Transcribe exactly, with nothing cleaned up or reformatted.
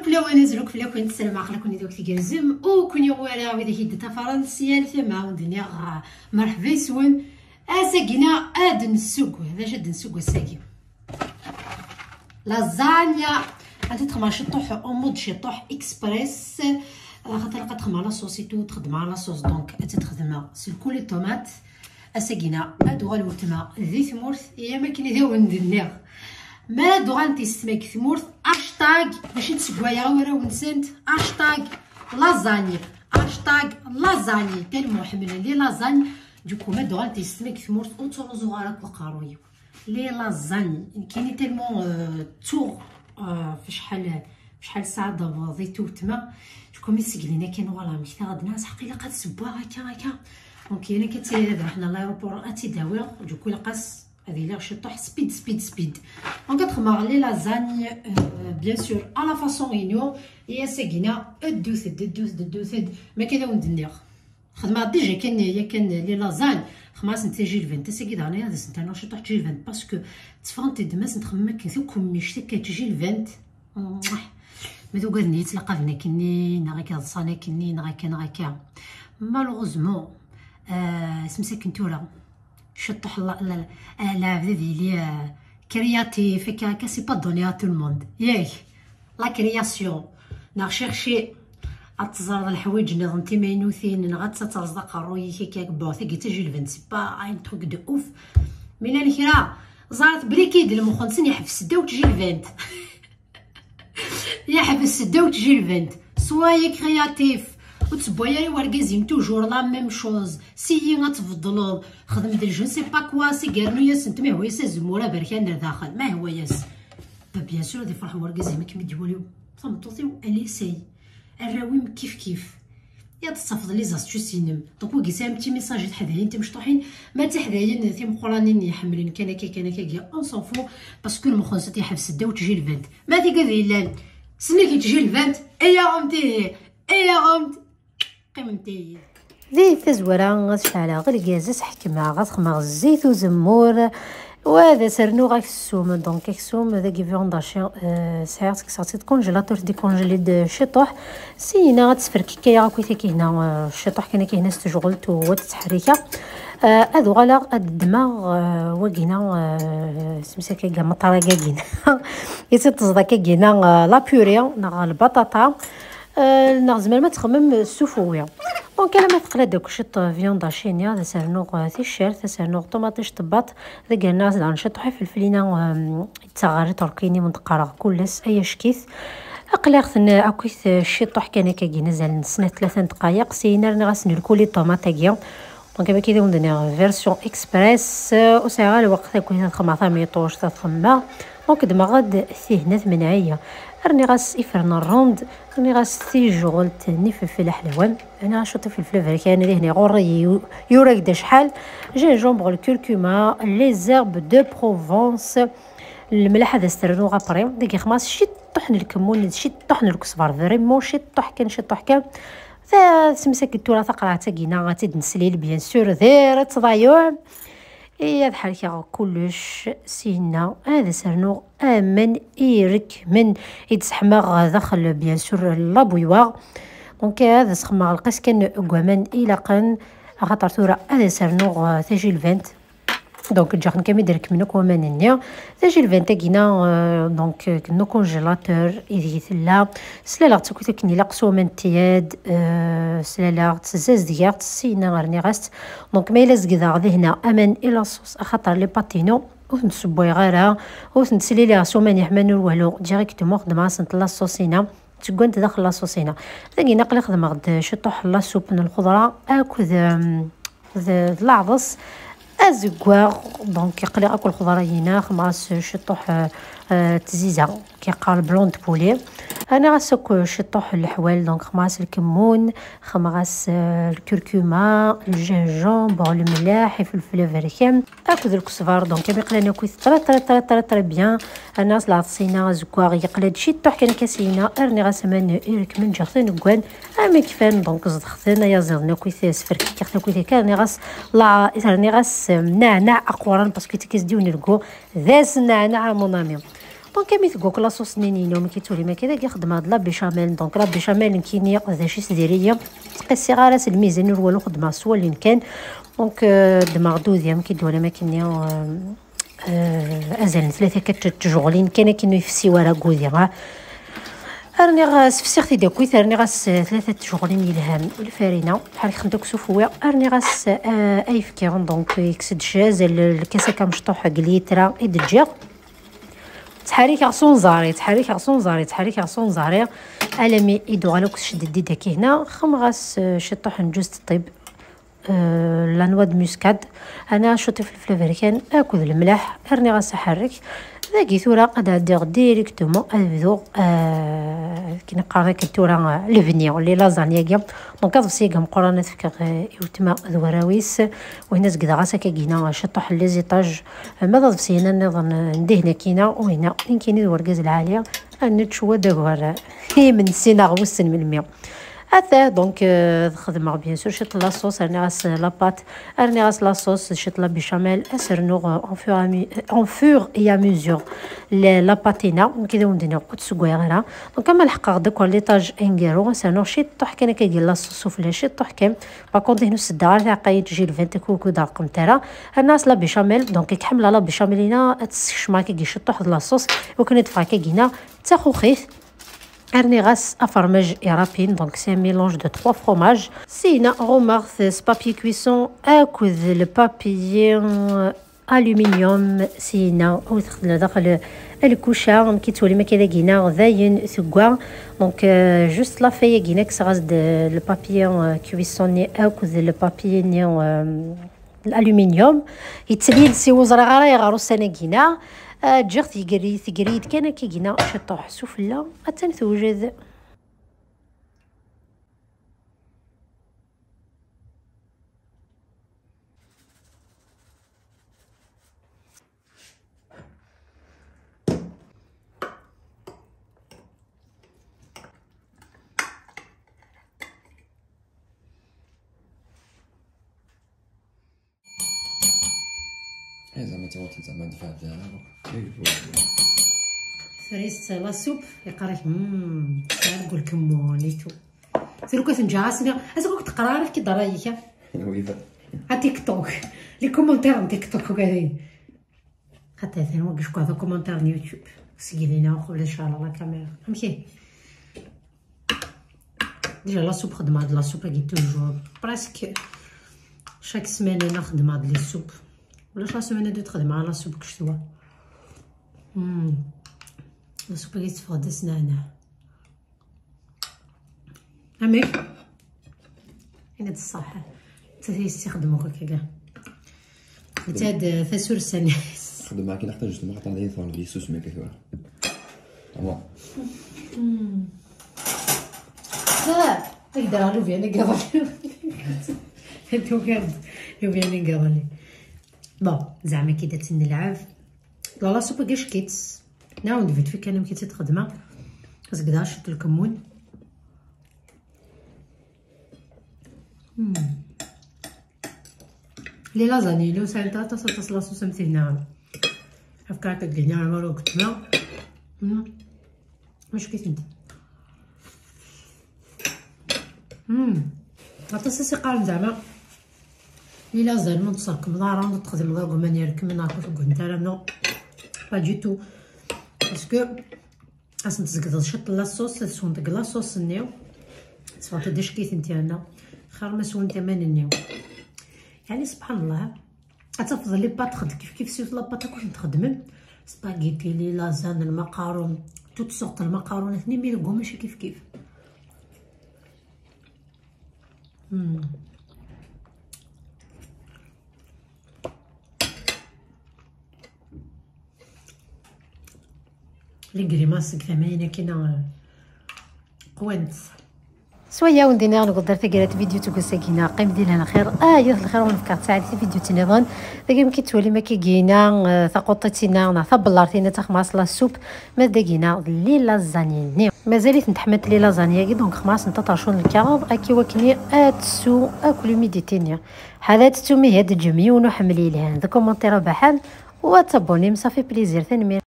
Fell-awen azul akk fell-akent, ssarameɣ aql-aken iduk tgerrzem, u kun yuɣ wara widak i d-tafaren s yal tama, wen-d-nniɣ, ah, merḥba yes-wen. Ass-agi-na ad nessugg, d acu ad nessugg ass-agi? Lasagne. Ad txedmeɣ ciṭuḥ en mode ciṭuḥ express, ah, xaṭer ad txedmeɣ la sauce et tout, txedmeɣ la sauce, donc ad txedmeɣ s lkul n tomate. Ass-agi-na ad uɣal weltma di tmurt, i am akken i d awen-d-nniɣ. Ma ad uɣalent yessetma deg tmurt, hashtag, mačči d-ssewwayeɣ i warraw-nsent, hashtag lasagne, hashtag lasagne, tellement ḥemmlen les lasagnes. Du coup, ma ad uɣalent yessetma deg tmurt, ur ttruẓuɣ ara akk aqerruy-iw. Les lasagnes, nekkini tellement, euh, ttuɣ, euh, f acḥal, f acḥal ssaɛa d-abeḍ i tewtma. Du coup, mi sseglin akken, wala, mektaɣ-d, nniɣ-as, ḥaq ilaq ad ssewwaɣ akka, akka. Donc, yal akka d tayri ad ruḥen à l'aéroport, ad tt-id-awiɣ. Du coup, ilaq-as ad iliɣ ciṭuḥ speed, speed, speed. Donc, ad xedmeɣ les lasagnes, euh, bien sûr, à la façon-inu. Et ass-agi-na, ddut-d, ddut-d, ddut-d. Ma akka d awen-d-nniɣ. Xedmeɣ déjà kan, yakan les lasagnes. Xedmeɣ-asent tajilbant. Ass-agi daɣen ad asent-rnuɣ ciṭuḥ n tjilbant. Parce que tteffɣent-d ma asent-xemmem akken takemmict, akka n tjilbant. Ma d ugaden i yettlaqaben akkenni, neɣ akka ḍsan akkenni, neɣ akka, neɣ akka. Malheureusement, euh, isem-is akken tura. Ciṭuḥ la, la, la, lɛebd ad yili, euh, créatif, akka, akka, c'est pas donné à tout le monde. Yak, la création. Neɣ chercher ad teẓreḍ leḥwayeǧ nniḍen timaynutin, neɣ ad terẓeḍ aqerruy-ik akka, bon, tagi d tajilbant, c'est pas un truc de ouf. Mais llan kra, ẓret belli kan lmux-nsen yeḥbes ddaw tjilbant. Yeḥbes ddaw tjilbant. Soyez créatif. Ur tessewway ara i wergaz-im toujours la même chose. Seyyi ad tbeddleḍ. Xdem-d je ne sais pas quoi, seg rnu-yasent, ma ihwa-yas azemmur aberkan ar daxel. Ma ihwa-yas. Ba, bien sûr, ad ifreḥ wergaz-im akken mi d-iwali tameṭṭut-iw, elle essaye. Arraw-im kif kif. Ad tettafeḍ les astuces-inem. Donc, wigi sɛan petit message i teḥdayin timecṭuḥin, ma d tiḥdayin timeqqranin iḥemmlen kan akka, kan akka, on s'en fout, parce que lmux-nsent yeḥbes ddaw tjilbant. Ma tigad yellan, sennig tjilbant, ay aɣemt ihi, ay aɣemt, qqimemt ihi. Di tazwara, ad ceɛleɣ lgaz, ad s-ḥekmeɣ, ad xedmeɣ zzit uzemmur, wa ad as-rnuɣ aksum. Donc, aksum, dagi viande hachée, euh, sɛiɣ-tt, kkseɣ-tt-id congélateur, décongelé-d ciṭuḥ. Syin ad tt-sferkikayeɣ akkit akka hna, euh, ciṭuḥ kan akka hna s tejɣelt u ad tt-ttḥerrikeɣ. Euh, ad uɣaleɣ ad ddmeɣ, euh, wagina, euh, isem-is akka, ameṭrag-agina. I tt-teẓḍ akka gina, euh, la purée neɣ lbaṭaṭa. Euh, neɣ tzemrem ad txemmem s ufewwi. Donc, alamma teqla-d akk ciṭ viande hachée-nni, ad as-rnuɣ, euh, ticcert, ad as-rnuɣ ṭumaṭic, tebbaṭ, ad as-rnuɣ daɣen ciṭ ifelfel-ina, euh, yettaɣ ɣer iṭerkiyen-iw, ad qqareɣ kulles, ay acek-it. Aql-aɣ-ten akkit ciṭuḥ kan akka gin azal n snat tlata n dqayeq, syin rniɣ-asen lkul i ṭumaṭ-agi. Donc, am akka i d awen-d-nniɣ, version express, euh, ur sɛiɣ ara lweqt akkit ad xedmeɣ tamiṭuct, ad xemmeɣ. Donc, ddmeɣ-d tihna tmenɛiya. Rniɣ-as ifren rrond, rniɣ-as tijɣelt n ifelfel aḥlawan. Rniɣ-as ciṭ ifelfel aberkan, dihin ɣur-i yu-, yurag-d acḥal. Gingembre, curcuma, les herbes de Provence. Lmelḥ ad as-ternuɣ après. Dagi xemmeɣ-as ciṭuḥ n lkemmun d ciṭuḥ n lkesber. Vraiment ciṭuḥ kan, ciṭuḥ kan. Ta-, semsakit tura taqerɛet-agi-na, ad tt-id-neslil, bien sûr, diri-tt d ayen. I ad ḥerkeɣ kullec, syin ad as-rnuɣ aman irekmen i d-sseḥmaɣ daxel, bien sûr, la bouilloire. Donc, ad as-xemmeɣ lqis kan n waman ilaqen, axaṭer tura ad as-rnuɣ, euh, tajilbant. Donc, ǧǧiɣ-ten kan mi d-rekmen akk waman-nni. Tajilbant-agi-na, euh, donc, euh, n ukonjilatur ideg tella. Slaleɣ-tt akkit akken ilaq s waman n tiyad, euh, slaleɣ-tt, zazedgeɣ-tt, syin rniɣ-as-tt. Donc, ma yella zegdeɣ dihna aman i la sauce, axaṭer les pâtes-inu ur tent-ssewwayeɣ ara, ur tent-sliliɣ s waman yeḥman ur walu, directement xedmeɣ-asent la sauce-ina. Tteggant daxel la sauce-ina. Dagi aql-i xedmeɣ-d ciṭuḥ la soupe n lxeḍra akked, euh, d, d leɛḍes azeggaɣ. Donc, aql-i akk lxeḍra-ina, xemmeɣ-as ciṭuḥ, euh, euh, tziza, ki qqar blanc de poulet. Rniɣ-as akk ciṭuḥ n leḥwal, donc xemmeɣ-as lkemmun, xemmeɣ-as, euh, lkurkuma, ljenjembre, lemleḥ, ifelfel aberkan, akked lkesber. Donc, am iqlan akkit très, très, très, très, très bien. Rniɣ-as leɛḍes-ina azeggaɣ, yeqla-d ciṭuḥ kan akka syin, rniɣ-as aman irekmen, ǧǧiɣ-ten ggwan. Am ikfan, donc, zedɣeɣ-ten, ayaziḍ-nni akkit, sferkikeɣ-t akkit akka, rniɣ-as la, rniɣ-as, euh, nneɛneɛ aquran, parce que tagi-s d yiwen n lgu, d asneɛneɛ, à mon ami. Donc, ami tguk la sauce-nni-inu, mi k-ittuli ma kidagi, xedmeɣ-d la béchamel. Donc, la béchamel nekkini d acu-s diri-yi, ttqissiɣ ara s lmizan ur walu, xedmeɣ s wallen kan. Donc, euh, ddmeɣ-d udi, mi k-id-twalam akkenni, euh, euh, azal n tlata kan n tjeɣlin kan, akken ur yefsi wara deg udi, ha. Rniɣ, euh, sefsiɣ-t-id akkit, rniɣ-as, euh, tlata n tjeɣlin yelhan, lfarina, ḥerkent akk s ufewwi, rniɣ-as, euh, ayefki, donc, yekkes-d azal n lkas akka mecṭuḥ deg litra i d-ǧǧiɣ. Ttḥerrikeɣ s unẓar-i, ttḥerrikeɣ s unẓar-i, ttḥerrikeɣ s unẓar-i, alami i d-uɣal akk tceddi-d akka hna, xemmeɣ-as, euh, ciṭṭuḥ n ǧuz n ṭṭib, euh, la noix de muscade, ana ciṭṭ ifelfel aberkan akked lemleḥ, rniɣ-as aḥerrek. Dagi tura ad ɛeddiɣ directement ad bduɣ, euh, akken qqaren akka tura, euh, lebni, les lasagnes-agi. Donc aḍebsi-agi ameqqran ad t-fkeɣ, euh, i weltma d warraw-is, u hna zegdeɣ-as akka gina ciṭṭuḥ n les étages. Ma d aḍebsi-ina nniḍen, euh, n dihin akkin-a, u hna nekkini d urgaz lɛali, ad nečč wa d agwar, euh, imensi neɣ wissen melmi. Ata, donc, euh, xedmeɣ bien sûr ciṭ la sauce, rniɣ-as la pâte, rniɣ-as la sauce, ciṭ la béchamel, ad s-rnuɣ, euh, en fur et à mu-, en fur et à mesure la, la pâte-ina, nekk d awen-d-nniɣ ur tt-ssewwayeɣ ara. Donc ama leḥqeɣ-d akk l'étage aneggaru, ad s-rnuɣ ciṭṭuḥ kan akka la sauce sufella, ciṭṭuḥ kan. Par contre, inu seddaɣ ara taɛeqqayt jilbent akked ur d-reqqment ara. Rniɣ-as la béchamel, donc nekk ḥemmleɣ la béchamel-ina ad tt-ssekcmeɣ akka ciṭṭuḥ d la sauce, i wakken ad d-teffeɣ akka gina d taxuxit. Rniɣ-as afermaj irapin, donc c'est un mélange de trois fromages. Sina ɣummeɣ-t s papier cuisson akked le papier aluminium, sina u texdem daxel lkuca, amek i ttwalim akka dagina dayen tegwa. Donc, euh, juste la feuille-agi kkseɣ-as-d le papier, euh, cuisson-nni akked le papier-nni, euh, l'aluminium. Yettlil si ur ẓriɣ ara ayɣer ussan-agi-na. Ah, ǧǧiɣ-t yegri, tegri-d kan akka gina ciṭṭuḥ sufella. Attan tewjed. Eh, زعما تا وقت زعما دفع الذهب. Trist la soupe, yeqqar-ak, "Mmm, تعال قول كمونيتو." Tru كتنجا عاسنا، أزا كنت تقرا عارف كي ضرايك. Oui, ça. ها تيك توك. Les commentaires تيك توك وكذا. حتى ثاني وقف كذا commentaire يوتيوب. سجلينا وقبل إن شاء الله la caméra. أمشي. Déjà la soupe خدمة، هاد la soupe هادي toujours presque chaque semaine أنا خدمة هاد les soupes، ولا chaque semaine هادي تخدم على la soupe كشتوى. مم. La soupe هادي تفغد سنانه. أميك؟ هنا الصح. تستخدمو هكا كاع. انت هاد تسور السنة. خدم معاك لحتى جوج دماغ، عطانا داير فان بيسوس ميك كثيرا. تمام. ها، اقدر لو فيان قبل. انتو كان لو فيان قبل. بون، زعما كي درت نلعب. لا، لا، سوبر كاش كيتس. ناو ندفت فيك انا مكيتي تخدمه. بس كدا شفت الكمون. مم. لي لازاني لو سالتا تصل تصل صوص متينا. افكار كدينا عمرو كتنا. مم. واش كيف انت؟ مم. غطا سيسي قال زعما. الا زال ما تصركم لا راه تخدم لا غومانيا لك من ناكل كنت انا نو. با دي تو. باسكو اصلا تزقد شط لا صوص، تسون ديك لا صوص نيو. سواء تديش كيف انت انا. خير ما سون تمن نيو. يعني سبحان الله. تفضل لي بات خد كيف كيف سيف لا بات كنت تخدمن. سباغيتي، لي لازان، المقارون، توت سورت المقارونات ني ميلكو ماشي كيف كيف. مم. لي غريماس كثمين كنا قوانت. سويا وندينا نقدر تقرا فيديو تقول ساكينا قيم دي لها الخير. اه يا الخير ونفكر تساعد في فيديو تنظن. داك يمكن تولي ما كيجينا، آه، ثقوطتنا نا ثبلارتينا تخماس لا سوب. ما داكينا لي لازاني نيو مازالت نتحمل لي لازاني كي دونك خماس نتا طاشون الكاغ اكي وكني اتسو اكل ميديتينيا. هذا تسومي هاد الجميون وحملي لها ذا كومونتير بحال وتابوني مصافي بليزير ثاني.